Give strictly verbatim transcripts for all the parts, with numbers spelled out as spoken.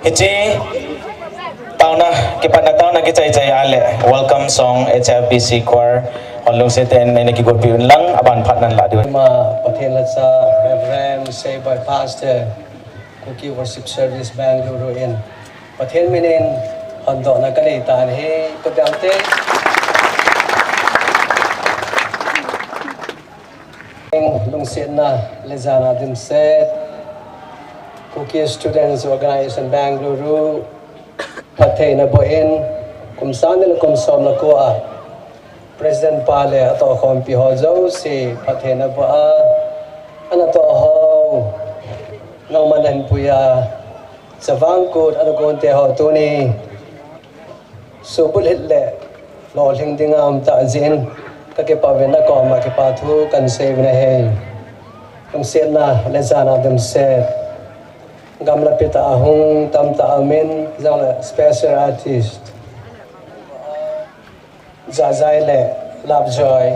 Hiche taona, kipatna taona kichai chai a le welcome song H F B C choir hon lungset in neina kigotpi un lang, aban phat nan la diu. Ma Pathen lhacha Reverend Seiboi Pastor, Kuki Worship Service Bangalore in Pathen minin hondohna kanei tan ahi, kut dang te. Lungsetna le jana dimset, Kuki Students Organization Bangalore, phattheina boh in, kum sang ni le kum som le ko a, President pa le atohkhompi ho jouse phattheina boh a, ana toh ho, nangman ahin pui a, Chavang Kut ana gon te ho tuni, subulhit le lolhing dinga um tah jeh in, kakipah uvin nakoma kipa thu kahin sei uvin ahi. Lungsetna le jana dimset. Gamla pita ahung tamtah aum in, jongle special artist Jajai le Lovejoy,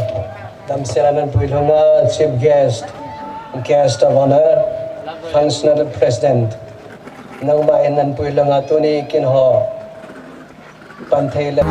damsel a nahin puilhunga chief guest, guest of honor, functional president. Nangma in nahin puilhunga tuni kin ho pan thei le.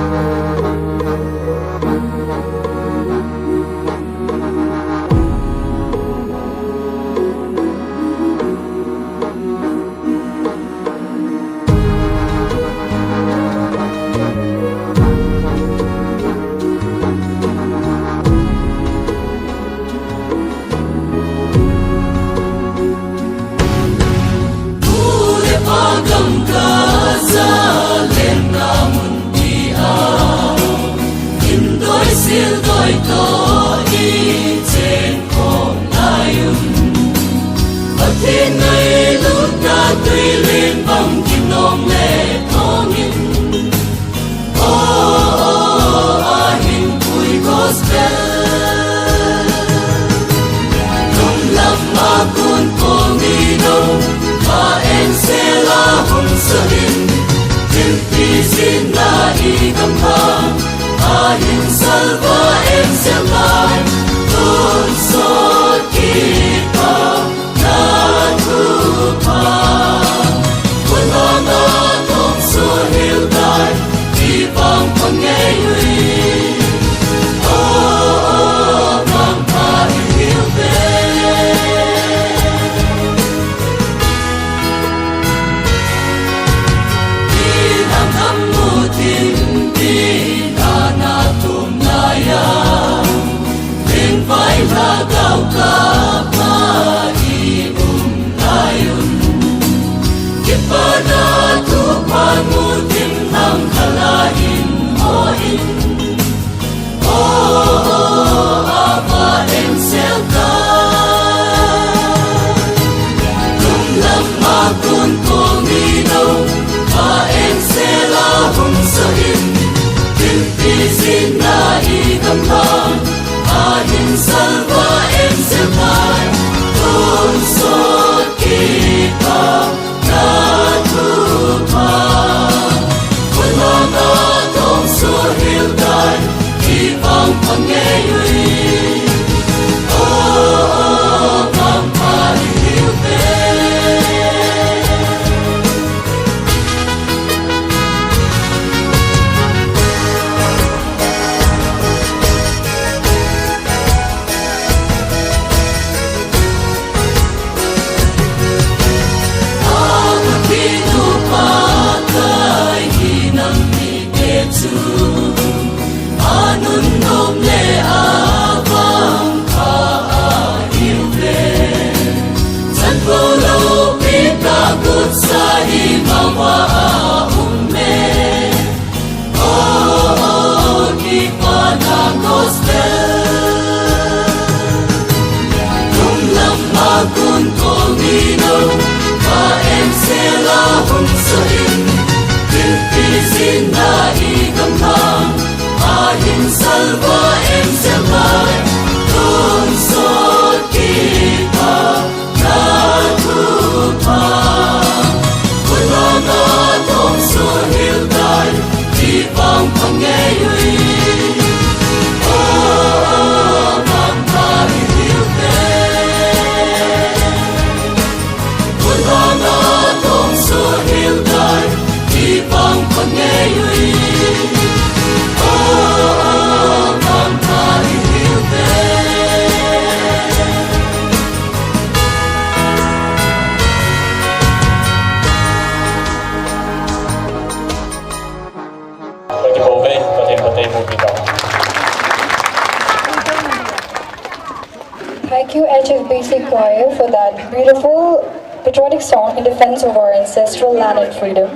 That beautiful patriotic song in defense of our ancestral land and freedom.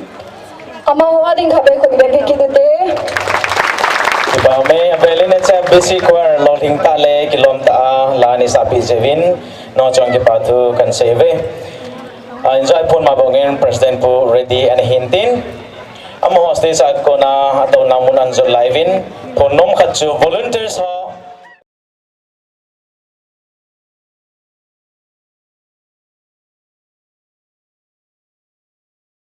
Amaho ading khatvei khut beng kit ute. Kipa ume, avel in H F B C Choir lolhing tah le kilom tah a la ana sapi jeh uvin, nangho chunga kipa thu kahin sei uve. Ah, enjoy phun ma bang in President Pu ready ana hin tin. Amaho stage a kona atouna mun ahin jot lai uvin, phun nom khat chu volunteers ho